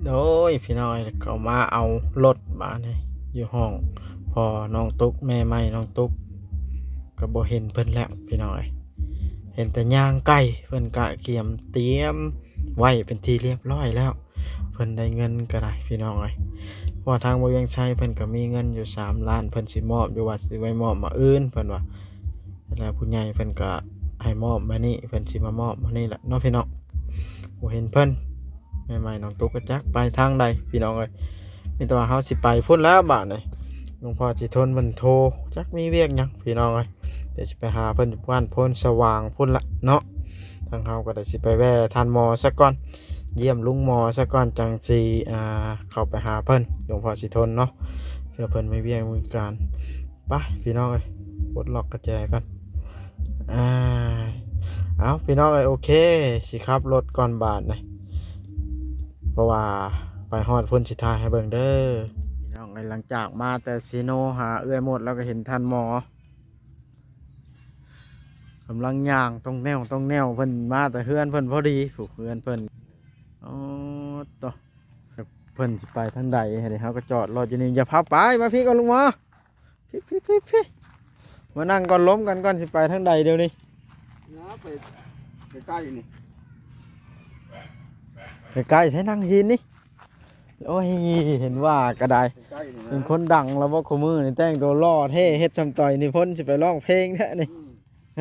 ໂອ້ຍ ພີ່ນ້ອງເອີຍ ເຂົ້າມາເອົາລົດບາດນີ້ ຢູ່ຫ້ອງພໍ່ນ້ອງຕຸກ ແມ່ໃໝ່ນ້ອງຕຸກ ກໍບໍ່ເຫັນເພິ່ນແລ້ວພີ່ນ້ອງເອີຍ ເຫັນແຕ່ຍ່າງໄກ່. ເພິ່ນກະກຽມຕຽມໄວ້ເປັນທີ່ລຽບຮ້ອຍແລ້ວ ເພິ່ນໄດ້ເງິນກໍໄດ້ພີ່ນ້ອງເອີຍ ເພາະວ່າທາງບ່າວວຽງໄຊເພິ່ນກໍມີເງິນຢູ່ສາມລ້ານ ເພິ່ນຊິມອບຢູ່ ວ່າຊິໄວ້ມອບມື້ອື່ນ ເພິ່ນວ່າ ແລ້ວຜູ້ໃຫຍ່ເພິ່ນກໍໃຫ້ມອບມື້ນີ້ ເພິ່ນຊິມາມອບມື້ນີ້ແຫຼະເນາະພີ່ນ້ອງ. ບໍ່ເຫັນເພິ່ນ ແມ່ໃໝ່ນ້ອງຕຸກກໍຈັກໄປທາງໃດພີ່ນ້ອງເອີຍ. ມີແຕ່ວ່າເຮົາຊິໄປພຸ້ນແລ້ວບາດນີ້ ຫຼວງພໍ່ສີທົນເພິ່ນໂທ ຈັກມີວຽກຫຍັງພີ່ນ້ອງເອີຍ. ດຽວຊິໄປຫາເພິ່ນຢູ່ບ້ານໂພນສະຫວ່າງພຸ້ນລະເນາະ. ທາງເຮົາກໍໄດ້ຊິໄປແວ່ທ່ານໝໍຊະກ່ອນ ຢ້ຽມລຸງໝໍຊະກ່ອນ ຈັ່ງຊິ ອ່າ ເຂົ້າໄປຫາເພິ່ນ ຫຼວງພໍ່ສີທົນເນາະ ເພື່ອເພິ່ນມີວຽກມີການ. ໄປພີ່ນ້ອງເອີຍ ປົດລັອກກະແຈກ່ອນ. ອ່າ ເອົາພີ່ນ້ອງເອີຍ ໂອເຄ ຊິຂັບລົດກ່ອນບາດນີ້ ເພາະວ່າໄປຮອດພຸ້ນຊິຖ່າຍໃຫ້ເບິ່ງເດີ. ພີ່ນ້ອງເອີຍ ຫຼັງຈາກມາແຕ່ເຊໂນຫາເອື້ອຍມົດ ແລ້ວກໍເຫັນທ່ານໝໍກຳລັງຍ່າງຕ່ອງແນວຕ່ອງແນວ ເພິ່ນມາແຕ່ເຮືອນເພິ່ນພໍດີ ຜູ້ເຮືອນເພິ່ນ. ໂອ້ ໂຕ ເພິ່ນຊິໄປທາງໃດ ເຮົາກໍຈອດລໍຢູ່ນີ້. ຢ່າພາໄປ ມາພີ້ກ່ອນລຸງໝໍ. ພີ້ໆໆໆ ມານັ່ງກ່ອນ ລົມກັນກ່ອນ ຊິໄປທາງໃດດຽວນີ້? ນະ ໄປ ໄປໃກ້ນີ້ ໃກ້ໆ ໃສນັ່ງຫີນນີ້. ໂອ້ຍ ເຫັນວ່າກໍໄດ້ ໃກ້ໆນີ້ນະ ເປັນຄົນດັງແລ້ວບໍ່ ຄູ່ມື້ນີ້ແຕ່ງຕົວຫຼໍ່ແທ້ ເຮັດຊ່ຳຕ່ອຍນິພົນ ຊິໄປຮ້ອງເພງແທ້ນີ້. ອືມ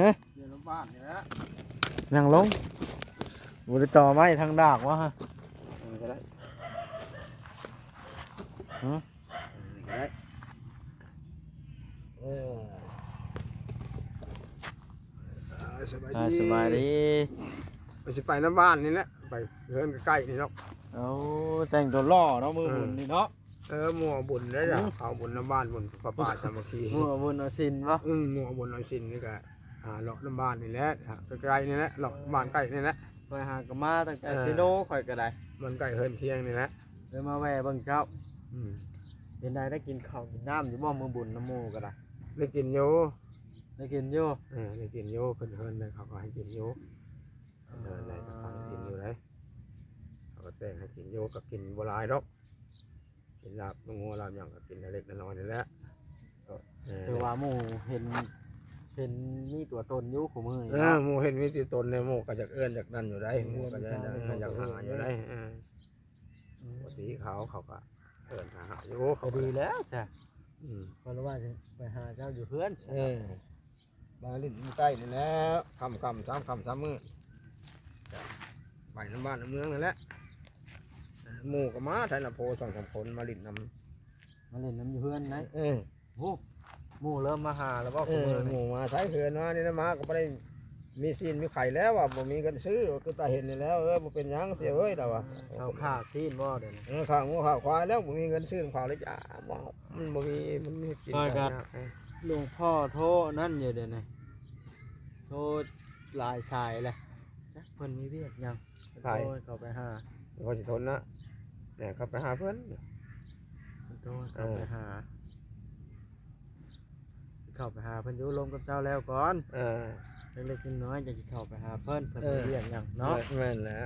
ຮະ ຢູ່ນຳບ້ານນີ້ແຫຼະ ນັ່ງລົງ ບໍ່ໄດ້ຕໍ່ໄມ້ທາງດາກວະ ເອີ ກໍໄດ້ ຮະ ກໍໄດ້. ເອີ ອ່າ ສະບາຍດີ ອ່າ ສະບາຍດີ. ວ່າຊິໄປນຳບ້ານນີ້ແຫຼະ ໄປເຮືອນໃກ້ໆນີ້ດອກ. ໂອ້ ແຕ່ງຕົວຫຼໍ່ເນາະ ມື້ບຸນນີ້ເນາະ. ເອີ ມື້ບຸນເດ້ ອືມ ເອົາບຸນນຳບ້ານ ບຸນພະປ່າສາມັກຄີ ມື້ບຸນເອົາສິນບໍ່? ອືມ ມື້ບຸນເອົາສິນນີ້ກະ ອ່າ ເລາະນຳບ້ານນີ້ແຫຼະ ໃກ້ໆນີ້ແຫຼະ ເລາະບ້ານໃກ້ນີ້ແຫຼະ. ຂ້ອຍຫາກໍມາຕັ້ງແຕ່ ເອີ ເຊໂນ ຂ້ອຍກໍໄດ້ ມັນໃກ້ເຮືອນຄຽງນີ້ແຫຼະ ເລີຍມາແວ່ເບິ່ງເຈົ້າ. ອືມ ເປັນໃດ ໄດ້ກິນເຂົ້າກິນນ້ຳຢູ່ບໍ່ ມື້ບຸນນຳໝູ່ກໍໄດ້? ໄດ້ກິນຢູ່ ໄດ້ກິນຢູ່ ເອີ ໄດ້ກິນຢູ່ ຂຶ້ນເຮືອນເຂົາກໍໃຫ້ກິນຢູ່ ຂຶ້ນເຮືອນໄດ້ກໍໃຫ້ກິນຢູ່ເດ້ ເຂົາກໍແຕ່ງໃຫ້ກິນຢູ່ ກໍກິນບໍ່ຫຼາຍດອກ. ກິນລາບງົວລາບຫຍັງກໍກິນເລັກນ້ອຍນີ້ແຫຼະ. ເອີ ຖືວ່າໝູ່ເຫັນ ເຫັນມີຕົວຕົນຢູ່ຄູ່ມື້ນີ້ ເອີ ເນາະ ໝູ່ເຫັນມີຕົວຕົນແດ່ ໝູ່ກໍຢາກເອີ້ນຢາກນັ້ນຢູ່ໄດ໋ ໝູ່ກໍຢາກ ຢາກຫາຢູ່ໄດ໋. ເອີ ອືມ ປົກກະຕິເຂົາ ເຂົາກໍເອີ້ນຫາຢູ່ ກໍດີແລ້ວຊະ. ອືມ ເພາະວ່າໄປຫາເຈົ້າຢູ່ເຮືອນຊະ. ເອີ ມາຫຼິ້ນຢູ່ໃກ້ນີ້ແຫຼະ ຄ່ຳໆ ສາມຄ່ຳສາມມື້ ໄປນຳບ້ານນຳເມືອງນີ້ແຫຼະ. ໝູ່ກໍມາໄທລະໂພສອງສາມຄົນ ມາຫຼິ້ນນຳ ມາຫຼິ້ນນຳຢູ່ເຮືອນນະ. ເອີ ໂອ້ ໝູ່ເລີ່ມມາຫາແລ້ວບໍ່? ເອີ ໝູ່ມາໃສ່ເຮືອນມານີ້ນະ ມາກໍບໍ່ໄດ້ມີຊີ້ນມີໄຂ່ແລ້ວວ່າ ບໍ່ມີເງິນຊື້ ຄືຕາເຫັນນີ້ແລ້ວ. ເອີ ບໍ່ເປັນຫຍັງເສຍເອີຍ ລາວວ່າ. ເຂົາຂ້າຊີ້ນບໍ່ດຽວນີ້? ເອີ ຂ້າງົວຂ້າຄວາຍແລ້ວ ບໍ່ມີເງິນຊື້ເຂົ້າແລ້ວ ຢ່າ ມັນບໍ່ມີ ມັນເຮັດກິນ ຂ້ອຍກໍ ເອີ ຫຼວງພໍ່ໂທອັນນັ້ນຢູ່ດຽວນີ້ ໂທຫຼາຍສາຍແລ້ວ ຈັກເພິ່ນມີວຽກຫຍັງ. ໃຜ? ໂທເຂົ້າໄປຫາ ພໍ່ສີທົນນະ ແມ່ນເຂົ້າໄປຫາເພິ່ນ ໂທເຂົ້າໄປຫາ ເອີ ເຂົ້າໄປຫາເພິ່ນຢູ່ ລົມກັບເຈົ້າແລ້ວກ່ອນ. ເອີ ເລັກໆ ນ້ອຍໆ ຈັ່ງຊິເຂົ້າໄປຫາເພິ່ນ ເພິ່ນ ເອີ ມີວຽກຫຍັງເນາະ. ແມ່ນແຫຼະ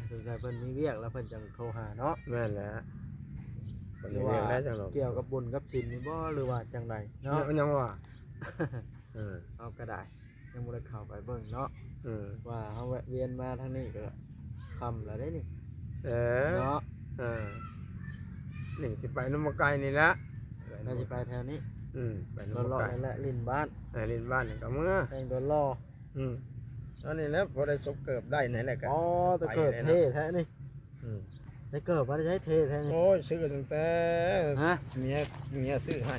ສົງໄສເພິ່ນມີວຽກແລ້ວເພິ່ນຈັ່ງໂທຫາເນາະ. ແມ່ນແຫຼະ ເພິ່ນມີວຽກແລ້ວຈັ່ງ ຫຼືວ່າກ່ຽວກັບບຸນກັບສິນນີ້ບໍ່ ຫຼືວ່າຈັ່ງໃດເນາະ? ຍັງວ່າ ເອີ ເຮົາກໍໄດ້ ຍັງບໍ່ໄດ້ເຂົ້າໄປເບິ່ງເນາະ. ເອີ ວ່າເຮົາແວະວຽນມາທາງນີ້ກໍຄ່ຳແລ້ວເດ້ນີ້. ເອີ ເນາະ ເອີ ນີ້ຊິໄປນຳໝໍໄກ່ນີ້ແຫຼະ ວ່າຊິໄປແຖວນີ້. ອືມ ໄປນຳໝໍໄກ່ ເລາະໆ ແຫຼະ ຫຼິ້ນບ້ານ ເອີ ຫຼິ້ນບ້ານນີ້ກໍເມືອ ແຕ່ງຕົວຫຼໍ່. ອືມ ອັນນີ້ແຫຼະ ພໍໄດ້ສົບເກີບໄດ້ນີ້ແຫຼະກໍ ອໍ ແຕ່ເກີບເທ່ແທ້ນີ້. ອືມ ໄດ້ເກີບມາໄດ້ໃຊ້ເທ່ແທ້ນີ້. ໂອ້ຍ ຊື້ຕັ້ງແຕ່ ຮະ ເມຍ ເມຍຊື້ໃຫ້.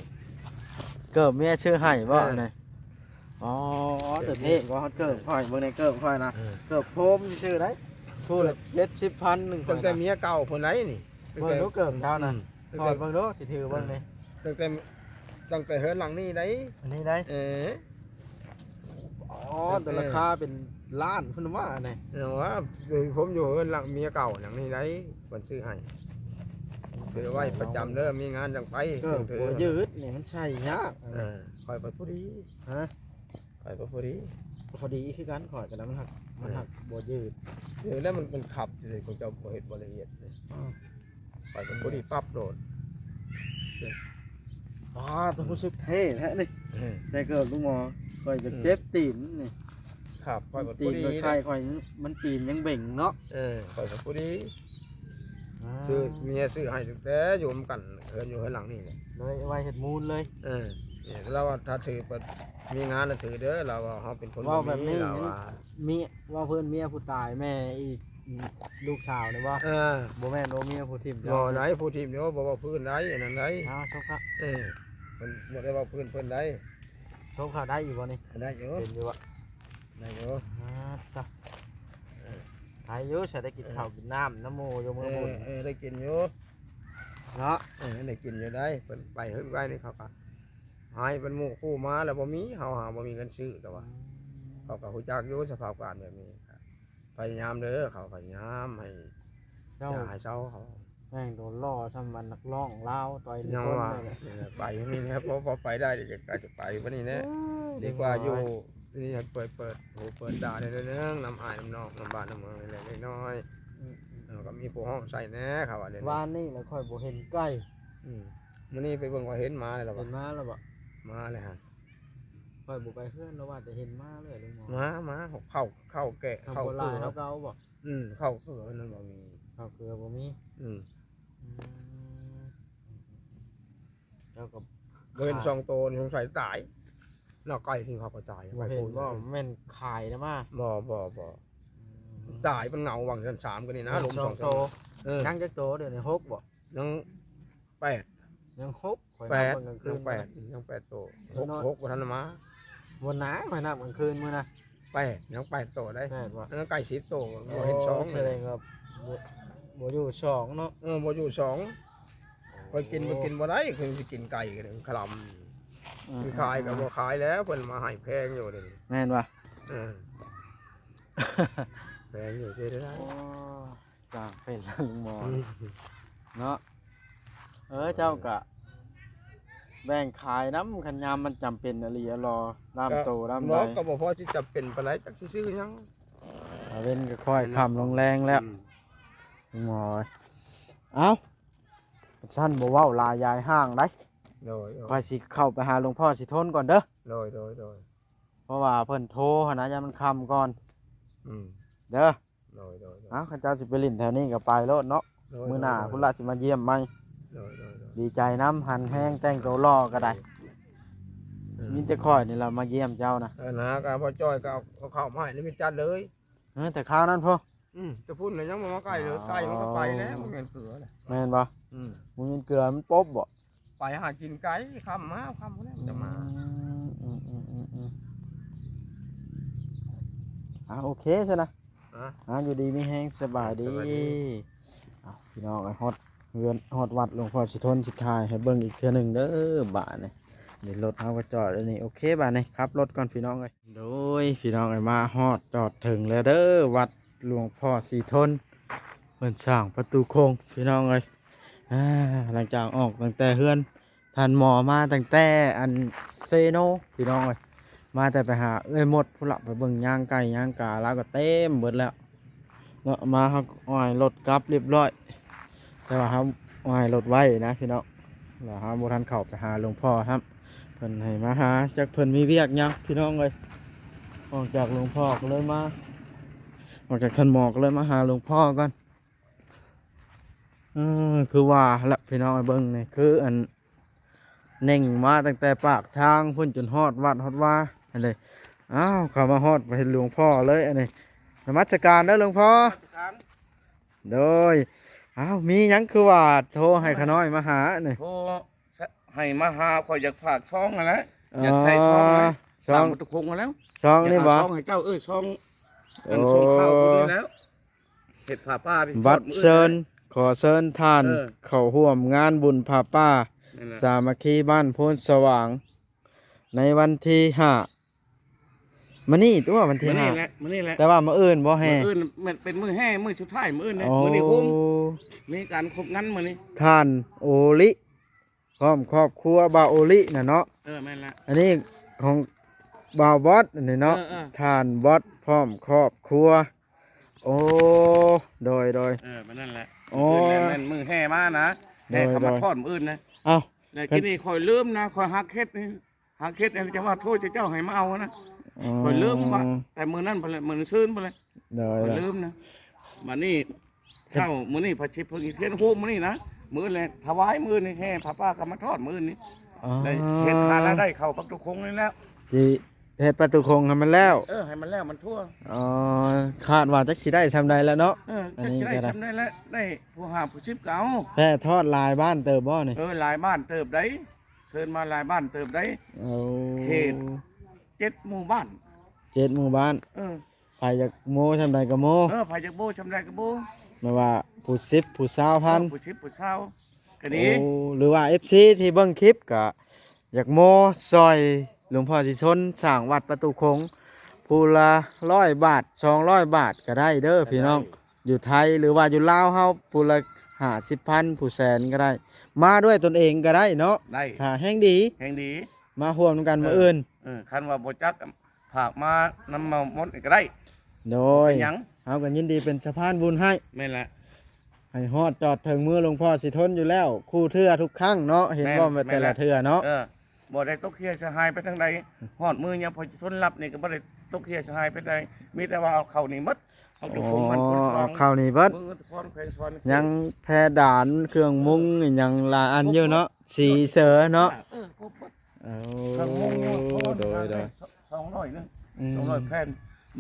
ເກີບເມຍຊື້ໃຫ້ບໍ່? ເອີ ອັນນີ້ ອໍ ແຕ່ເທ່ກວ່າຮອດເກີບຂ້ອຍ ເບິ່ງໃນເກີບຂ້ອຍນະ. ເອີ ເກີບໂຟມຊື່ໆ ໄດ໋ ຄູ່ລະເຈັດສິບພັນໜຶ່ງ ຕັ້ງແຕ່ເມຍເກົ່າພຸ້ນໃດ໋ນີ້. ເບິ່ງດູເກີບເຈົ້ານະ. ອືມ ຖອດເບິ່ງດູ ຊິຖືເບິ່ງນີ້ ຕັ້ງແຕ່ ຕັ້ງແຕ່ເຮືອນຫຼັງນີ້ໃດ໋ ອັນນີ້ໃດ໋. ເອີ ອໍ ແຕ່ລາຄາເປັນລ້ານພຸ້ນວ່ານີ້. ເອີ ວ່າ ເອີ ຜົມຢູ່ເຮືອນຫຼັງເມຍເກົ່າຫຼັງນີ້ໃດ໋ ເພິ່ນຊື້ໃຫ້ ຊື້ໄວ້ປະຈຳເດີ ມີງານຈັ່ງໄປ. ເກີບຫົວຍືດນີ້ມັນໃສ່ຍາກ. ເອີ ຂ້ອຍໄປຜູ້ດີ ຮະ ຂ້ອຍໄປຜູ້ດີ ພໍດີຄືກັນ ຂ້ອຍກໍນຳມັນ ມັນຫາກບໍ່ຢືດ ເອີ ແລ້ວມັນ ມັນຂັບຈັ່ງໃດ ຂອງເຈົ້າບໍ່ເຮັດບໍ່ລະອຽດເດ້. ອືມ ຂ້ອຍກໍພໍດີປັບໂລດ. ປາດ ຮູ້ສຶກເທ່ແທ້ນີ້. ເອີ ແຕ່ເກີດລູກໝໍ ຂ້ອຍກໍເຈັບ ອືມ ຕີນນີ້. ຄັບ ຂ້ອຍກໍ ຕີນຂ້ອຍ ຂ້ອຍ ມັນຕີນຍັງເບັງເນາະ. ເອີ ຂ້ອຍກໍພໍດີ ອ່າ ຊື້ ເມຍຊື້ໃຫ້ຕັ້ງແຕ່ຢູ່ນຳກັນ ເຮືອນຢູ່ເຮືອນຫຼັງນີ້ແຫຼະ ເລີຍໄວ້ເຮັດມູນເລີຍ. ເອີ ລາວວ່າຖ້າຖື ເພິ່ນມີງານນະຖືເດີ ລາວວ່າເຮົາເປັນຄົນ ເວົ້າແບບນີ້ ບໍ່ມີ ລາວວ່າ ເມຍ ເວົ້າພື້ນເມຍຜູ້ຕາຍ ແມ່ອີກ ລູກສາວນີ້ບໍ່? ເອີ ບໍ່ແມ່ນ ໂອ ເມຍຜູ້ຖິ້ມເຈົ້າ ບໍ່ໄດ້ຜູ້ຖິ້ມເດີ ບໍ່ເວົ້າພື້ນໄດ໋ ອັນນັ້ນໄດ໋. ເອົາ ສົບເຂົາ ເອີ ເພິ່ນບໍ່ໄດ້ເວົ້າພື້ນເພິ່ນໄດ໋. ສົບເຂົາໄດ້ຢູ່ບໍ່ນີ້? ໄດ້ຢູ່ ເປັນຢູ່ບໍ່? ໄດ້ຢູ່. ອາ ຕະ ເອີ ໄດ້ຢູ່ ສະໄດ້ກິນເຂົ້າກິນນ້ຳນຳໝູ່ຢູ່ມື້ບຸນ. ເອີ ເອີ ໄດ້ກິນຢູ່ເນາະ. ເອີ ໄດ້ກິນຢູ່ໄດ໋. ເພິ່ນໄປເຮີ້ນໄວ້ນີ້ ເຂົາກໍໃຫ້ເພິ່ນໝູ່ຄູ່ມາແລ້ວບໍ່ມີ ເຮົາຫາບໍ່ມີເງິນຊື້ ແຕ່ວ່າ ອືມ ເຂົາກໍຮູ້ຈັກຢູ່ສະພາບການແບບນີ້. ພະຍາຍາມເດີ ເຂົາພະຍາຍາມໃຫ້ ເຈົ້າ ຢ່າໃຫ້ເຊົາເຂົາ. ແມ່ງໂດນລໍ້ຊ່ຳອັນນັກຮ້ອງລາວຕ່ອຍ ຍັງວ່າ ເອີ ໄປນີ້ແຫຼະ ພໍ ພໍໄປໄດ້ ດຽວຈະ ຈະໄປບັດນີ້ແຫຼະ. ໂອ້ຍ ດີກວ່າຢູ່ນີ້ ເປີດ ເປີດຫູເປີດຕາໄດ້ໜ້ອຍໜຶ່ງ ນຳອ້າຍນຳນ້ອງ ນຳບ້ານນຳເມືອງເລັກໆນ້ອຍໆ. ອືມໆ ເອີ ກໍມີຜູ້ຮ້ອງໃສ່ແດ່ ເຂົາວ່າແນວນີ້. ວານນີ້ລະຂ້ອຍບໍ່ເຫັນໄກ່. ອືມ ມື້ນີ້ໄປເບິ່ງວ່າເຫັນໝາແລ້ວລະ ເຫັນໝາແລ້ວບໍ່? ມາແລ້ວຫັ້ນ. ຂ້ອຍບໍ່ໄປເຮືອນລະວ່າ ແຕ່ເຫັນໝາເລີຍ ລຸງໝໍ. ໝາ ໝາ ເຂົ້າ ເຂົ້າແກະ ເຂົ້າເກືອ ເຂົ້າເກືອ ເຂົ້າເກົ່າບໍ່? ອືມ ເຂົ້າເກືອນັ້ນບໍ່ມີ ເຂົ້າເກືອບໍ່ມີ. ອືມ ອືມ ເຈົ້າກໍບໍ່ເຫັນສອງໂຕນີ້ ສົງໄສຕາຍເນາະ. ໄກ່ທີ່ເຂົາກໍຕາຍ ບໍ່ເຫັນບໍ່? ແມ່ນຂາຍນະມາ. ບໍ່ ບໍ່ ບໍ່. ອືມ ຕາຍ ມັນເຫງົາຫວ່າງຊັ້ນສາມກັນນີ້ນະ ລົມສອງໂຕ. ເອີ ຍັງຈັກໂຕດຽວນີ້? ຫົກບໍ່? ຍັງແປດ ຍັງຫົກ. ຂ້ອຍນັບເບິ່ງກາງຄືນ ຍັງແປດ ຍັງແປດໂຕ. ຫົກ ຫົກບໍ່ທັນມາ. ບໍ່ນາ ຂ້ອຍນັບກາງຄືນມື້ນະ ແປດ ຍັງແປດໂຕໄດ໋. ແມ່ນບໍ່? ເອີ ໄກ່ສິບໂຕ ບໍ່ເຫັນສອງ. ສະແດງວ່າບໍ່ ບໍ່ຢູ່ສອງເນາະ. ເອີ ບໍ່ຢູ່ສອງ. ຂ້ອຍກິນ ໂອ້ ບໍ່ກິນບໍ່ໄດ້ ຄືຊິກິນໄກ່ກັນຄະລຳ. ອືມ ຄືຂາຍກໍບໍ່ຂາຍແລ້ວ ເພິ່ນມາໃຫ້ແພງຢູ່ເດ. ແມ່ນບໍ່? ເອີ ແພງຢູ່ຊິໄດ້. ໂອ້ ສ້າງເປັນແລ້ວລຸງໝໍ ອືມ ເນາະ. ເອີ ເອີ ເຈົ້າກະແບ່ງຂາຍນຳ ຄັນຍາມມັນຈຳເປັນອີ່ຫຼີ ອະລໍ ດ້າມໂຕດ້າມໃດ. ກໍບໍ່ພໍຊິຈຳເປັນປານໃດ ຈັກຊິຊື້ຫຍັງ. ຕາເວັນກໍຄ່ອຍຄ່ຳລົງແລງແລ້ວ ອືມ ລຸງໝໍ. ເອົ້າ ຊັ້ນບໍ່ເວົ້າຫຼາຍຍາຍຫ່າງໃດ໋. ໂດຍ ໂດຍ ຂ້ອຍຊິເຂົ້າໄປຫາຫຼວງພໍ່ສີທົນກ່ອນເດີ. ໂດຍ ໂດຍ ໂດຍ ເພາະວ່າເພິ່ນໂທຫັ້ນນະ ຢ້ານມັນຄ່ຳກ່ອນ. ອືມ ເດີ. ໂດຍ ໂດຍ ໂດຍ ເອົ້າ ຄັນເຈົ້າຊິໄປຫຼິ້ນແຖວນີ້ກໍໄປໂລດເນາະ. ໂດຍ ມື້ໜ້າ ໂດຍ ພຸ້ນລະຊິມາຢ້ຽມໃໝ່. ໂດຍ ໂດຍ ໂດຍ ດີໃຈນຳ ຫັນແຮງ ແຕ່ງໂຕຫຼໍ່ກໍໄດ້. ເອີ ມີແຕ່ຂ້ອຍນີ້ລະມາຢ້ຽມເຈົ້ານະ. ເອີ ນະ ກໍພໍ່ຈ້ອຍກໍເອົາ ເອົາເຂົ້າມາໃຫ້ ນີ້ມີຈັດເລີຍ. ເອີ ແຕ່ຄາວນັ້ນພຸ້ນ. ອືມ ແຕ່ພຸ້ນລະຍັງບໍ່ມາໃກ້ເລີຍ. ອໍ ໄກ່ມັນກໍໄປແລ້ວ ບໍ່ແມ່ນເກືອລະ. ແມ່ນບໍ່? ອືມ ບໍ່ແມ່ນເກືອ ມັນປົບບໍ່? ໄປຫາກິນໄກ ຄ່ຳມາ ຄ່ຳພຸ້ນແຫຼະຈະມາ. ອືມ ອືມ ອືມ ອືມ ອືມ ອ່າ ໂອເຄຊັ້ນນະ. ອ່າ ອ່າ ຢູ່ດີມີແຮງ ສະບາຍດີ ສະບາຍດີ. ເອົ້າ ພີ່ນ້ອງເອີຍ ຮອດເຮືອນ ຮອດວັດຫຼວງພໍ່ສີທົນ ຊິຖ່າຍໃຫ້ເບິ່ງອີກເທື່ອໜຶ່ງເດີ. ບາດນີ້ ນີ້ລົດເຮົາກໍຈອດຢູ່ນີ້. ໂອເຄ ບາດນີ້ຂັບລົດກ່ອນ ພີ່ນ້ອງເອີຍ. ໂດຍ ພີ່ນ້ອງເອີຍ ມາຮອດຈອດເຖິງແລ້ວເດີ ວັດ ຫຼວງພໍ່ສີທົນ ເພິ່ນສ້າງປະຕູໂຄ້ງ ພີ່ນ້ອງເອີຍ. ອ່າ ຫຼັງຈາກອອກຕັ້ງແຕ່ເຮືອນທ່ານໝໍ ມາຕັ້ງແຕ່ອັນເຊໂນ ພີ່ນ້ອງເອີຍ ມາແຕ່ໄປຫາເອື້ອຍມົດພຸ້ນລະ ໄປເບິ່ງຍ່າງໄກ່ຍ່າງກາ ລາວກໍເຕັມເບິດແລ້ວເນາະ. ມາເຮົາກໍອ້ອຍລົດກັບລຽບຮ້ອຍ ແຕ່ວ່າເຮົາອ້ອຍລົດໄວ້ນະ ພີ່ນ້ອງ. ແລ້ວເຮົາບໍ່ທັນເຂົ້າໄປຫາຫຼວງພໍ່ຊ້ຳ ເພິ່ນໃຫ້ມາຫາ ຈັກເພິ່ນມີວຽກຫຍັງ ພີ່ນ້ອງເອີຍ. ອອກຈາກຫຼວງພໍ່ກໍເລີຍມາ ອອກຈາກທ່ານໝໍກໍເລີຍມາຫາຫຼວງພໍ່ກ່ອນ. ເອີ ຄືວ່າລະ ພີ່ນ້ອງເອີຍ ເບິ່ງນີ້ ຄືອັນເໜັງມາຕັ້ງແຕ່ປາກທາງພຸ້ນ ຈົນຮອດວັດຮອດວາ ອັນນີ້. ອ້າວ ເຂົ້າມາຮອດ ໄປເຫັນຫຼວງພໍ່ເລີຍ ອັນນີ້. ນະມັດສະການເດີຫຼວງພໍ່. ນະມັດສະການ. ໂດຍ. ອ້າວ ມີຫຍັງຄືວ່າໂທໃຫ້ຂະນ້ອຍມາຫານີ້? ໂທໃຫ້ມາຫາ ຂ້ອຍຢາກຝາກຊອງຫັ້ນແຫຼະ. ອໍ ຢາກໃສ່ຊອງຫັ້ນແຫຼະ ຊອງ ສ້າງປະຕູໂຄ້ງຫັ້ນແຫຼະ. ຊອງນີ້ບໍ່? ຢາກເອົາຊອງໃຫ້ເຈົ້າ. ເອີ ຊອງ ອັນ ໂອ້ ຊອງເຂົ້າບຸນນີ້ແຫຼະ ເຮັດຜ້າປ່າທີ່ ບັດເຊີນ ຂໍເຊີນທ່ານ ເອີ ເຂົ້າຮ່ວມງານບຸນຜ້າປ່າ ນັ້ນແຫຼະ ສາມັກຄີບ້ານໂພນສະຫວ່າງ ໃນວັນທີຫ້າ ມື້ນີ້ຕົວະ ວັນທີຫ້າ ມື້ນີ້ແຫຼະ ມື້ນີ້ແຫຼະ ແຕ່ວ່າມື້ອື່ນບໍ່ແຫ່. ມື້ອື່ນແມ່ນເປັນມື້ແຫ່ ມື້ສຸດທ້າຍ ມື້ອື່ນເດ້. ໂອ້ ມື້ນີ້ໂຮມ ມີການຄົບງັນມື້ນີ້. ທ່ານໂອລິ ພ້ອມຄອບຄົວບ່າວໂອລິນະເນາະ. ເອີ ແມ່ນແຫຼະ. ອັນນີ້ຂອງ ບ່າວບອດນີ້ເນາະ ເອີໆ ທ່ານບອດພ້ອມຄອບຄົວ. ໂອ້ ໂດຍໆ ເອີ ມັນນັ້ນແຫຼະ ໂອ້ ມື້ອື່ນແມ່ນມື້ແຫ່ມານະ ໂດຍໆ ແຫ່ເຂົ້າມາທອດມື້ອື່ນນະ. ເອົ້າ ແລ້ວທີນີ້ຂ້ອຍລືມນະ ຂ້ອຍຫາເຮັດນີ້ ຫາເຮັດແລ້ວຈະວ່າໂທດເຈົ້າໃຫ້ມາເອົານະ. ອໍ ຂ້ອຍລືມວ່າ ແຕ່ມື້ນັ້ນພຸ້ນແຫຼະ ມື້ຊືນພຸ້ນແຫຼະ ໂດຍໆ ຂ້ອຍລືມນະ. ບັດນີ້ ເຊົ້າມື້ນີ້ພະຊິເພິ່ງອີກທຽນຮູບມື້ນີ້ນະ ມື້ແລະຖວາຍມື້ນີ້ ແຫ່ຜ້າປ່າກຳມະທອດມື້ນີ້. ອໍ ໄດ້ເຮັດຫາລາຍໄດ້ເຂົ້າປະຕູຄົງນີ້ແລ້ວ ຊິເຮັດປະຕູຄົງໃຫ້ມັນແລ້ວ. ເອີ ໃຫ້ມັນແລ້ວມັນທົ່ວ. ອໍ ຄາດວ່າຈັກຊິໄດ້ຊ່ຳໃດແລ້ວເນາະ. ເອີ ອັນນີ້ກໍໄດ້ ຈັກຊິໄດ້ຊ່ຳໃດແລ້ວ ໄດ້ຜູ້ຫ້າຜູ້ສິບກໍເອົາ. ແຜ່ທອດຫຼາຍບ້ານເຕີບບໍ່ນີ້? ເອີ ຫຼາຍບ້ານເຕີບໃດ໋ ເຊີນມາຫຼາຍບ້ານເຕີບໃດ໋. ໂອ້ ເຂດເຈັດໝູ່ບ້ານ ເຈັດໝູ່ບ້ານ. ເອີ ໃຜຢາກໂມ້ຊ່ຳໃດກໍໂມ້. ເອີ ໃຜຢາກໂມ້ຊ່ຳໃດກໍໂມ້ ແມ່ນວ່າຜູ້ສິບຜູ້ຊາວພັນ ເອີ ຜູ້ສິບຜູ້ຊາວກໍດີ. ໂອ້ ຫຼືວ່າເອັຟຊີທີ່ເບິ່ງຄລິບກໍຢາກໂມ້ຊ່ອຍຫຼວງພໍ່ສີທົນສ້າງວັດປະຕູຄົງ ຜູ້ລະຮ້ອຍບາດ ສອງຮ້ອຍບາດກໍໄດ້ເດີພີ່ນ້ອງ. ຢູ່ໄທ ຫຼືວ່າຢູ່ລາວເຮົາ ຜູ້ລະຫ້າສິບພັນ ຜູ້ແສນກໍໄດ້ ມາດ້ວຍຕົນເອງກໍໄດ້ເນາະ. ໄດ້ ຖ້າແຮ່ງດີ ແຮ່ງດີ ມາຮ່ວມນຳກັນ ເອີ ມື້ອື່ນ. ເອີ ຄັນວ່າບໍ່ຈັກ ຝາກມານຳເມົາໝົດນີ້ກໍໄດ້. ໂດຍ ບໍ່ເປັນຫຍັງ ເຮົາກໍຍິນດີເປັນສະພານບຸນໃຫ້. ແມ່ນແຫຼະ ໃຫ້ຮອດຈອດເຖິງມືຫຼວງພໍ່ສີທົນຢູ່ແລ້ວ ຄູ່ເທື່ອທຸກຄັ້ງເນາະ ເຫັນບໍ່ ແມ່ນແຫຼະ ແຕ່ລະເທື່ອເນາະ. ເອີ ບໍ່ໄດ້ຕົກເຮ່ຍເສຍຫາຍໄປທາງໃດ ຮອດມື້ຍາມພໍ່ສີທົນລັບນີ້ກໍບໍ່ໄດ້ຕົກເຮ່ຍເສຍຫາຍໄປໃດ ມີແຕ່ວ່າເອົາເຂົ້າໜີໝົດ. ເຮົາຢູ່ ອໍ ຄົງມັນຄົນສະຫວ່າງ ເອົາເຂົ້າໜີເບິດ ເມືອງນະຄອນແຂວງສະຫວັນນະເຂດ ຍັງແພດານ ເຄື່ອງມຸງ ເອີ ອີ່ຫຍັງຫຼາຍອັນຢູ່ເນາະ ສີເສີເນາະ. ເອີ ຄົບເບິດ ໂອ້ ເຄື່ອງມຸງຍັງບໍ່ພໍ ໂດຍໆ ສອງຮ້ອຍໜຶ່ງ ອືມ ສອງຮ້ອຍແຜ່ນ.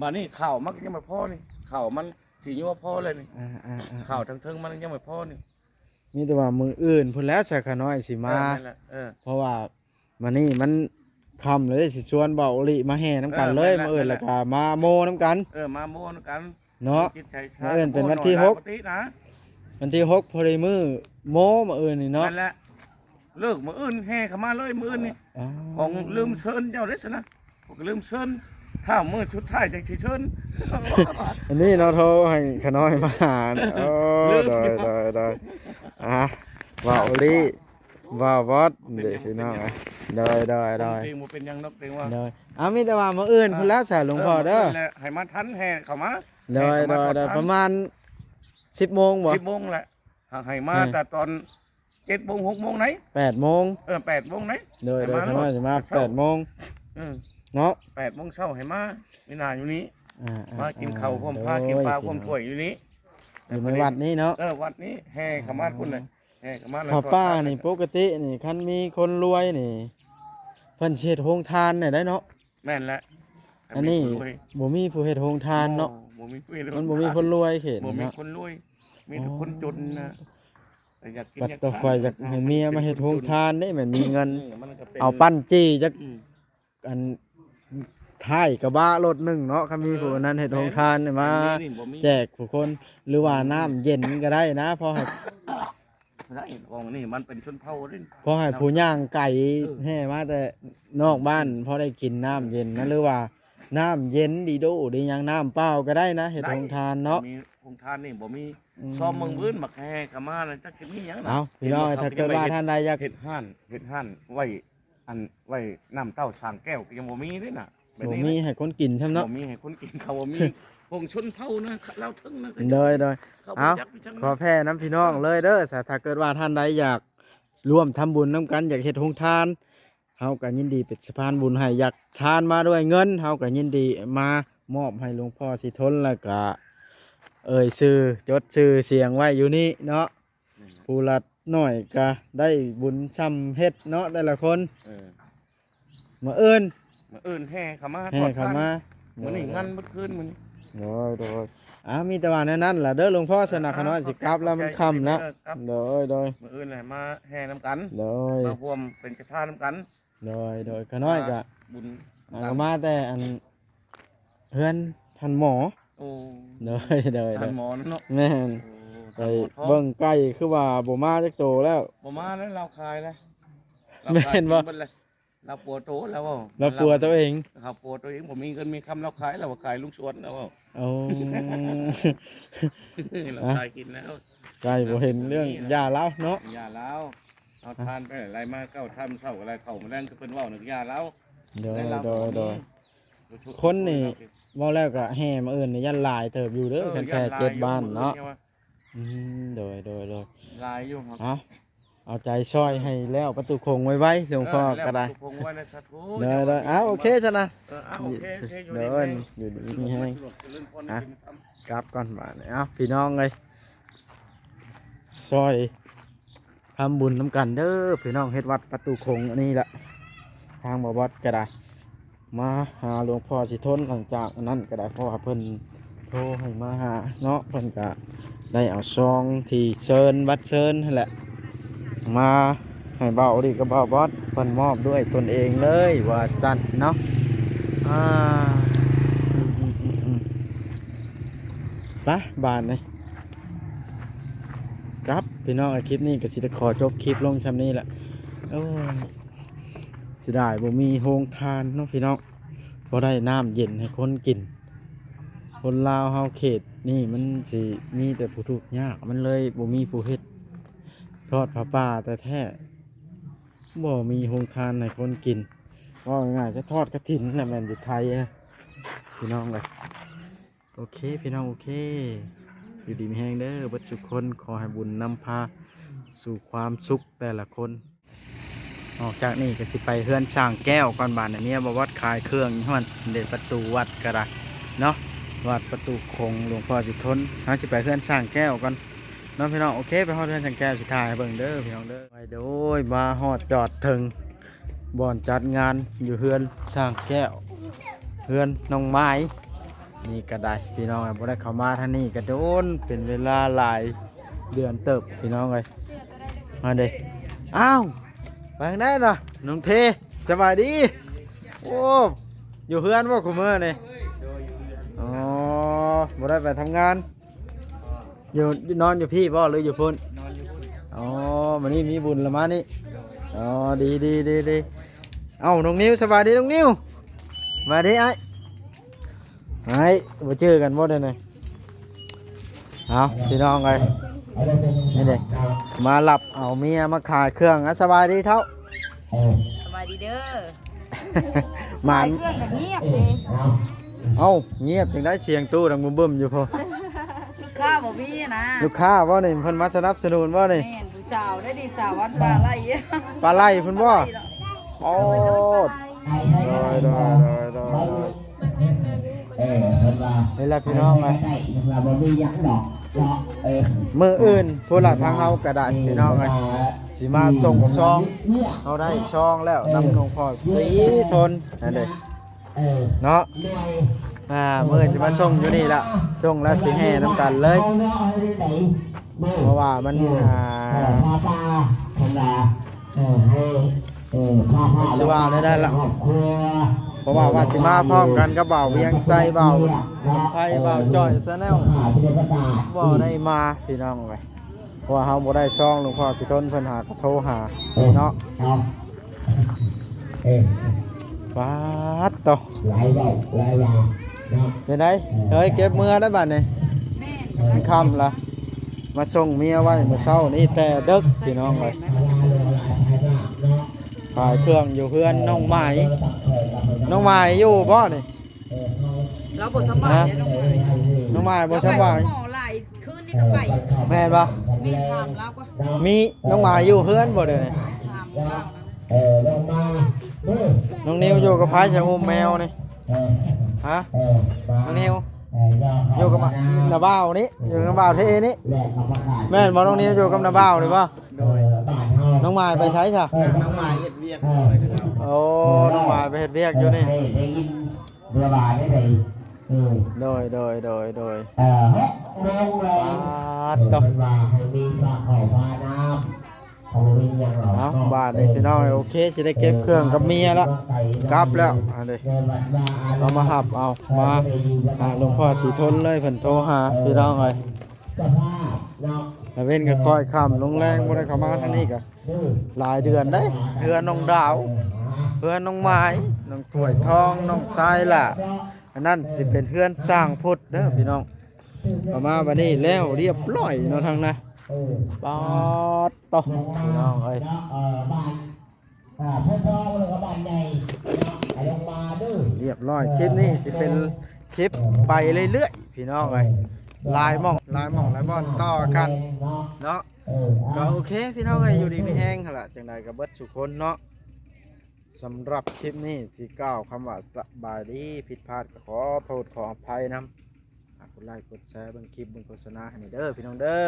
ບາດນີ້ເຂົ້າມັນກໍຍັງບໍ່ພໍນີ້ ເຂົ້າມັນຊິຍົວພໍແລ້ວນີ້ ອ່າໆໆ ເຂົ້າທາງເທິງມັນຍັງບໍ່ພໍນີ້. ມີແຕ່ວ່າມື້ອື່ນພຸ້ນແຫຼະ ສາຂະນ້ອຍຊິມາ ເອີ ແມ່ນແຫຼະ ເອີ ເພາະວ່າ ມື້ນີ້ມັນຄ່ຳແລ້ວເດ້ ຊິຊວນບ່າວໂອລິມາແຫ່ນຳກັນເລີຍ ເອີ ແມ່ນແຫຼະ ມື້ອື່ນ ແລ້ວກໍມາໂມ້ນຳກັນ ເອີ ມາໂມ້ນຳກັນເນາະ. ມື້ອື່ນເປັນວັນທີຫົກ ວັນທີຫົກ ພໍດີມື້ໂມ້ມື້ອື່ນນີ້ເນາະ. ແມ່ນແຫຼະ ເລີກມື້ອື່ນແຫ່ເຂົ້າມາເລີຍມື້ອື່ນນີ້. ອໍ ຂອງລືມເຊີນເຈົ້າເດ້ຊັ້ນນະ ຂ້ອຍກໍລືມເຊີນ ຖ້າມື້ສຸດທ້າຍຈັ່ງຊິເຊີນ. ອັນນີ້ເນາະ ໂທໃຫ້ຂະນ້ອຍມາຫາ. ໂອ້ ລືມ ໂດຍໆໆ ອ່າ ບ່າວໂອລິ ບ່າວບອດເດ້ພີ່ນ້ອງ. ໂດຍໆໆ ເກງບໍ່ເປັນຫຍັງດອກ ເກງວ່າ ໂດຍ ອ່າ ມີແຕ່ວ່າມື້ອື່ນພຸ້ນແຫຼະສາ ຫຼວງພໍ່ເດີ ເອີ ມື້ອື່ນແຫຼະ ໃຫ້ມາທັນແຫ່ເຂົ້າມາ. ໂດຍໆໆ ປະມານສິບໂມງບໍ່? ສິບໂມງແຫຼະ ຫາກໃຫ້ມາ ເອີ ແຕ່ຕອນ ເຈັດໂມງ ຫົກໂມງໃດ ແປດໂມງ ເອີ ແປດໂມງໃດ. ໂດຍໆ ໃຫ້ມາໂລດ ຂ້ານ້ອຍຊິມາແປດໂມງ ເອີ ເນາະ ແປດໂມງເຊົ້າໃຫ້ມາ ມີໜ້າຢູ່ນີ້ ອ່າໆໆ ມາກິນເຂົ້າຮ່ວມ ໂດຍ ພາກິນປາຮ່ວມຖ້ວຍຢູ່ນີ້ ຢູ່ໃນວັດນີ້ເນາະ. ເອີ ວັດນີ້ແຫ່ເຂົ້າມາພຸ້ນແຫຼະ ອໍ ແຫ່ເຂົ້າມາແລ້ວ ຜ້າປ່ານີ້ ທອດທານ ປົກກະຕິນີ້ ຄັນມີຄົນລວຍນີ້ ເພິ່ນຊິເຮັດໂຮງທານແນວໃດເນາະ. ແມ່ນແຫຼະ ອັນນີ້ ບໍ່ມີຜູ້ເຮັດໂຮງທານເນາະ ບໍ່ມີຜູ້ເຮັດໂຮງທານ ມັນບໍ່ມີຄົນລວຍເຂດນີ້ເນາະ ບໍ່ມີຄົນລວຍ ມີແຕ່ຄົນຈົນນະ. ອໍ ແຕ່ຢາກກິນ ບັດຕໍ່ໄປຢາກໃຫ້ເມຍມາເຮັດໂຮງທານເດ້ ແມ່ນມີເງິນ ເອີ ມັນກໍເປັນ ເອົາປັ້ນຈີ່ຈັກ ອືມ ອັນ ທ້າຍກະບະລົດໜຶ່ງເນາະ ຄັນມີ ເອີ ຜູ້ນັ້ນເຮັດໂຮງທານນີ້ ມາ ອັນນີ້ນີ້ບໍ່ມີ ແຈກຜູ້ຄົນ ຫຼືວ່າ ອືມ ນ້ຳເຢັນກໍໄດ້ນະ ພໍໃຫ້ ໄດ້ ຂອງນີ້ມັນເປັນຊົນເຜົ່າເດ້ ພໍໃຫ້ຜູ້ຍ່າງໄກ ເອີ ແຫ່ມາແຕ່ນອກບ້ານ ອືມ ພໍໄດ້ກິນນ້ຳເຢັນນະ ຫຼືວ່ານ້ຳເຢັນດີໂດດີຫຍັງ ນ້ຳເປົ່າກໍໄດ້ນະ ເຮັດ ໄດ້ ໂຮງທານເນາະ. ມີໂຮງທານນີ້ບໍ່ມີ ອືມ ຊອມເບິ່ງມື້ອື່ນ ບັກແຫ່ເຂົ້າມານະ ຈັກຊິມີຫຍັງນະ. ເອົາ ພີ່ນ້ອງ ເຫັນບໍ່ ຖ້າເກີດວ່າທ່ານໃດຢາກເຮັດຮ້ານ ເຮັດຮ້ານໄວ້ ອັນໄວ້ນ້ຳເຕົ້າສາງແກ້ວກໍຍັງບໍ່ມີເດ້ນະ ແບບນີ້ນະ ບໍ່ມີໃຫ້ຄົນກິນຊ້ຳເນາະ ບໍ່ມີໃຫ້ຄົນກິນ ເຂົາບໍ່ມີ ຂອງຊົນເຜົ່ານະ ລາວເທິງນະ ໂດຍໆ ເຂົາບໍ່ ເອົາ ຈັກໄປທາງໃດ ຂໍແຜ່ນຳພີ່ນ້ອງເລີຍເດີ. ສາ ຖ້າເກີດວ່າທ່ານໃດຢາກຮ່ວມທຳບຸນນຳກັນ ຢາກເຮັດໂຮງທານ ເຮົາກໍຍິນດີເປັນສະພານບຸນໃຫ້ ຢາກທານມາດ້ວຍເງິນ ເຮົາກໍຍິນດີມາມອບໃຫ້ຫຼວງພໍ່ສີທົນ ແລ້ວກໍເອີ່ຍຊື່ ຈົດຊື່ສຽງໄວ້ຢູ່ນີ້ເນາະ ອືມ ຜູ້ລະ ໜ້ອຍກະໄດ້ບຸນຊ່ຳເຮັດເນາະ ແຕ່ລະຄົນ. ເອີ ມື້ອື່ນ ມື້ອື່ນແຫ່ເຂົ້າມາ ແຫ່ເຂົ້າມາ ທອດທານ ມື້ນີ້ ໂດຍ ງານເບິດຄືນມື້ນີ້ ໂດຍໆ. ອ່າ ມີແຕ່ວ່າແນວນັ້ນລະເດີ ຫຼວງພໍ່ ສະນະ ເອີ ຂະນ້ອຍຊິກັບລະ ຂອບໃຈ ມັນຄ່ຳລະ ຂອບໃຈ ເດີ ໂດຍໆ ມື້ອື່ນແຫຼະມາແຫ່ນຳກັນ ໂດຍ ມາຮ່ວມເປັນສະພານນຳກັນ ໂດຍໆ. ຂະນ້ອຍກະ ອ່າ ບຸນ ອ່າ ກໍມາແຕ່ອັນ ເຮືອນທ່ານໝໍ ໂອ້ ໂດຍໆໆ ທ່ານໝໍເນາະ ແມ່ນ ໂອ້ ໄປເບິ່ງໄກ່ຄືວ່າບໍ່ມາຈັກໂຕແລ້ວ ບໍ່ມາແລ້ວ ລາວຂາຍແລ້ວ ແມ່ນບໍ່ ລາວຂາຍກິນເບິດແລ້ວ ລາວປົວໂຕແລ້ວເວົ້າ ລາວປົວໂຕເອງ ລາວປົວໂຕເອງ ບໍ່ມີເງິນມີຄຳ ລາວຂາຍ ລາວວ່າຂາຍລຸງສວນແລ້ວເວົ້າ ໂອ້ ລາວຂາຍກິນແລ້ວ ໄກ່ບໍ່ເຫັນເລື່ອງ ຢ່າລາວເນາະ ຢ່າລາວ ເອົາທານໄປໄລ່ມາເກົ້າທານເຊົ້າກໍໄດ້ ເຂົ້າມາແລງຄືເພິ່ນເວົ້ານັ້ນ ຢ່າລາວ ໂດຍ ແລະລາວກໍບໍ່ມີ ໂດຍ ຄົນນີ້ເວົ້າແລ້ວກໍແຫ່ມາເອີ້ນນີ້ຢ້ານຫຼາຍເຕີບຢູ່ເດີ ເອີ ຄັນແທ້ເຈັດບ້ານເນາະ. ຢ້ານຫຼາຍຢູ່ ອືມ ໂດຍ ໂດຍ ໂດຍ ຫຼາຍຢູ່. ເອົາ ເອົາໃຈຊ່ອຍໃຫ້ແລ້ວປະຕູຂົງໄວໆ ຫຼວງພໍ່ກໍໄດ້ ເອີ ແລ້ວປະຕູຂົງໄວໆນະ ສາທຸ. ໂດຍ ໂດຍ ເອົາ ໂອເຄຊະນະ ເອີ ເອົາ ໂອເຄ ໂອເຄ ຢູ່ດີມີແຮງ ຢູ່ດີມີແຮງ ອ່ະ ກັບກ່ອນບາດນີ້. ເອົາ ພີ່ນ້ອງເອີຍ ຊ່ອຍທຳບຸນນຳກັນເດີພີ່ນ້ອງ ເຮັດວັດປະຕູຂົງອັນນີ້ລະ ທາງບ່າວບອດກໍໄດ້ ມາຫາຫຼວງພໍ່ສີທົນ ຫຼັງຈາກອັນນັ້ນກໍໄດ້ ເພາະວ່າເພິ່ນໂທໃຫ້ມາຫາເນາະ ເພິ່ນກະໄດ້ເອົາຊອງທີ່ເຊີນ ບັດເຊີນຫັ້ນແຫຼະ ມາໃຫ້ບ່າວອອດກັບບ່າວບອດ ເພິ່ນມອບດ້ວຍຕົນເອງເລີຍວ່າຊັ້ນເນາະ. ອ່າ ໄປບາດນີ້ ຄັບ ພີ່ນ້ອງ ຄລິບນີ້ກໍຊິໄດ້ຂໍຈົບຄລິບລົງຊ່ຳນີ້ແຫຼະ. ໂອ້ຍ ເສຍດາຍບໍ່ມີໂຮງທານເນາະພີ່ນ້ອງ ບໍ່ໄດ້ນ້ຳເຢັນໃຫ້ຄົນກິນ. ຄົນລາວເຮົາເຂດນີ້ມັນຊິມີແຕ່ຜູ້ທຸກຍາກ ມັນເລີຍບໍ່ມີຜູ້ເຮັດທອດຜ້າປ່າແທ້ໆ ບໍ່ມີໂຮງທານໃຫ້ຄົນກິນ. ເວົ້າງ່າຍໆ ຈະທອດກະຖິນນະ ແມ່ນຢູ່ໄທນະ ພີ່ນ້ອງເອີຍ. ໂອເຄ ພີ່ນ້ອງ ໂອເຄ ຢູ່ດີມີແຮງເດີເບິດສູ່ຄົນ ຂໍໃຫ້ບຸນນຳພາສູ່ຄວາມສຸກແຕ່ລະຄົນ. ອອກຈາກນີ້ກໍຊິໄປເຮືອນຊ່າງແກ້ວກ່ອນບາດນີ້ ເມຍບໍ່ວັດຂາຍເຄື່ອງຢູ່ຫັ້ນເດ້ ປະຕູວັດກໍໄດ້ເນາະ ວັດປະຕູຂົງ ຫຼວງພໍ່ສີທົນ. ເຮົາຊິໄປເຮືອນຊ່າງແກ້ວກ່ອນເນາະພີ່ນ້ອງ. ໂອເຄ ໄປຮອດເຮືອນຊ່າງແກ້ວ ຊິຖ່າຍໃຫ້ເບິ່ງເດີພີ່ນ້ອງເດີ. ໂດຍ ມາຮອດຈອດເຖິງບ່ອນຈັດງານຢູ່ເຮືອນຊ່າງແກ້ວ ເຮືອນນ້ອງມາຍນີ້ກໍໄດ້ພີ່ນ້ອງ. ບໍ່ໄດ້ເຂົ້າມາທາງນີ້ກໍດົນ ເປັນເວລາຫຼາຍເດືອນເຕີບພີ່ນ້ອງເອີຍ. ມາເດ້ ອ້າວ ໄປທາງໃດລະນ້ອງເທ? ສະບາຍດີ. ໂອ້ ຢູ່ເຮືອນບໍ່ຄຸມື້ນີ້? ອໍ ບໍ່ໄດ້ໄປທຳງານ ຢູ່ ນອນຢູ່ພີ້ບໍ່ ຫຼືຢູ່ພຸ້ນ? ນອນຢູ່ພຸ້ນ. ອໍ ມື້ນີ້ມີບຸນລະມານີ້. ອໍ ດີໆໆໆ. ເອົ້າ ນ້ອງນິວ ສະບາຍດີນ້ອງນິວ. ສະບາຍດີອ້າຍ. ອ້າຍ ບໍ່ເຈີກັນບໍ່ເດ້ນີ້? ເອົາ ພີ່ນ້ອງເອີຍ ນີ້ເດ້ ມາຮັບເອົາເມຍມາຂາຍເຄື່ອງ. ອ່ະ ສະບາຍດີເຖົ້າ. ສະບາຍດີເດີ. ໝານ ຂາຍເຄື່ອງກໍງຽບເດ້. ເອົ້າ ງຽບຈັ່ງໃດ ສຽງຕູ້ດັງບຶ້ມໆຢູ່ພຸ້ນ. ລູກຄ້າບໍ່ມີນະ. ລູກຄ້າບໍ່ນີ້ ເພິ່ນມາສະໜັບສະໜູນບໍ່ນີ້? ແມ່ນ ຜູ້ສາວໄດ້ດີ ສາວວັນປາໄລ່ ປາໄລ່ພຸ້ນບໍ່? ໂອ້ ໂດຍໆໆໆ. ເອີ ເພິ່ນວ່າ ນີ້ແຫຼະພີ່ນ້ອງເອີຍ ເພິ່ນວ່າບໍ່ມີຫຍັງດອກເນາະ. ເອີ ມື້ອື່ນພຸ້ນລະ ທາງເຮົາກໍໄດ້ພີ່ນ້ອງເອີຍ ຊິມາສົ່ງຊອງ. ເຮົາໄດ້ຊອງແລ້ວນຳຫຼວງພໍ່ສີທົນນັ້ນເດ້ເນາະ. ອ່າ ມື້ອື່ນຊິມາສົ່ງຢູ່ນີ້ລະ ສົ່ງແລ້ວຊິແຫ່ນຳກັນເລີຍ ເພາະວ່າມັນ ອ່າ ເອີ ເອີ ເພິ່ນຊິວ່າແນວໃດລະ ເພາະວ່າວ່າຊິມາພ້ອມກັນກັບບ່າວວຽງໄຊ ບ່າວໄພ ບ່າວຈ້ອຍ Channel ບໍ່ໄດ້ມາພີ່ນ້ອງເອີຍ ເພາະວ່າເຮົາບໍ່ໄດ້ຊອງ. ຫຼວງພໍ່ສີທົນເພິ່ນຫາກໍໂທຫາເນາະ. ເອີ ປາດໂຕ ຫຼາຍເວົ້າຫຼາຍວ່າເນາະ. ເປັນໃດ ເອີ ເຮີ້ຍ ເກັບເມືອໄດ້ບາດນີ້ ແມ່ນ ມັນຄ່ຳລະ. ມາສົ່ງເມຍໄວ້ມື້ເຊົ້ານີ້ແຕ່ເດິກພີ່ນ້ອງເອີຍ ຂາຍເຄື່ອງຢູ່ເຮືອນນ້ອງໝາຍ. ນ້ອງໝາຍຢູ່ບໍ່ນີ້? ລາວບໍ່ສະບາຍເດ້ນ້ອງໝາຍ. ນ້ອງໝາຍບໍ່ສະບາຍ ລາວໄປໂຮງໝໍຫຼາຍຄືນນີ້ກໍໄປ. ແມ່ນບໍ່? ແມ່ນ ຖາມລາວກ່ອນ. ມີນ້ອງໝາຍຢູ່ເຮືອນບໍ່ດຽວນີ້? ຖາມລາວນະ. ນ້ອງນິວຢູ່ກັບໃຜ ຈະອຸ້ມແມວນີ້? ຮະ ນ້ອງນິວ ຢູ່ກັບນ້າບ່າວນີ້ ຢູ່ກັບນ້າບ່າວເທນີ້ ແມ່ນບໍ່? ນ້ອງນິວຢູ່ກັບນ້າບ່າວນີ້ບໍ່? ໂດຍ. ນ້ອງໝາຍໄປໃສຊະ? ນ້ອງໝາຍເຮັດວຽກຢູ່. ໂອ້ ນ້ອງໝາຍໄປເຮັດວຽກຢູ່ນີ້. ເອີ ໄດ້ຍິນເວລາໄດ້ໃດ? ເອີ ໂດຍໆໆໆ. ເອີ ຫົກໂມງແລງ. ປາດໂຕ ເອີ ເພິ່ນວ່າໃຫ້ມີພາເຂົ້າພານ້ຳ ເອົາ ບາດນີ້ພີ່ນ້ອງ ໂອເຄ ຊິໄດ້ເກັບເຄື່ອງກັບເມຍລະ ກັບແລ້ວ. ອັນນີ້ ເຮົາມາຮັບເອົາ ມາຫາຫຼວງພໍ່ສີທົນເລີຍ ເພິ່ນໂທຫາພີ່ນ້ອງເອີຍ. ຕາເວັນກໍຄ່ອຍຄ່ຳລົງແລງ ບໍ່ໄດ້ເຂົ້າມາທາງນີ້ກໍຫຼາຍເດືອນເດ້. ເຮືອນນ້ອງດາວ ເຮືອນນ້ອງໝາຍ ນ້ອງຖ້ວຍທອງ ນ້ອງຊາຍຫຼ້າ ອັນນັ້ນຊິເປັນເຮືອນຊ່າງພຸດເດີພີ່ນ້ອງ. ເຂົ້າມາບັດນີ້ແລ້ວຮຽບຮ້ອຍເນາະ ທາງນະ. ປາດໂຕ ພີ່ນ້ອງເອີຍ ເອີ ບ້ານ ອ່າ ໂພນທອງ ແລ້ວກໍບ້ານໃຫຍ່ ລຽບຮ້ອຍ ຄລິບນີ້ຊິເປັນຄລິບໄປເລື້ອຍໆ ພີ່ນ້ອງເອີຍ ຫຼາຍໝ່ອງ ຫຼາຍໝ່ອງ ຫຼາຍບ່ອນຕໍ່ກັນເນາະ. ກໍໂອເຄ ພີ່ນ້ອງເອີຍ ຢູ່ດີມີແຮງຫັ້ນລະ ຈັ່ງໃດກໍເບິດສູ່ຄົນເນາະ. ສຳລັບຄລິບນີ້ຊິກ່າວຄຳວ່າສະບາຍດີ ຜິດພາດກໍຂໍໂທດຂໍອະໄພນຳ. ຝາກກົດໄລກົດແຊເບິ່ງຄລິບເບິ່ງໂຄສະນາໃຫ້ແດ່ເດີ ພີ່ນ້ອງເດີ.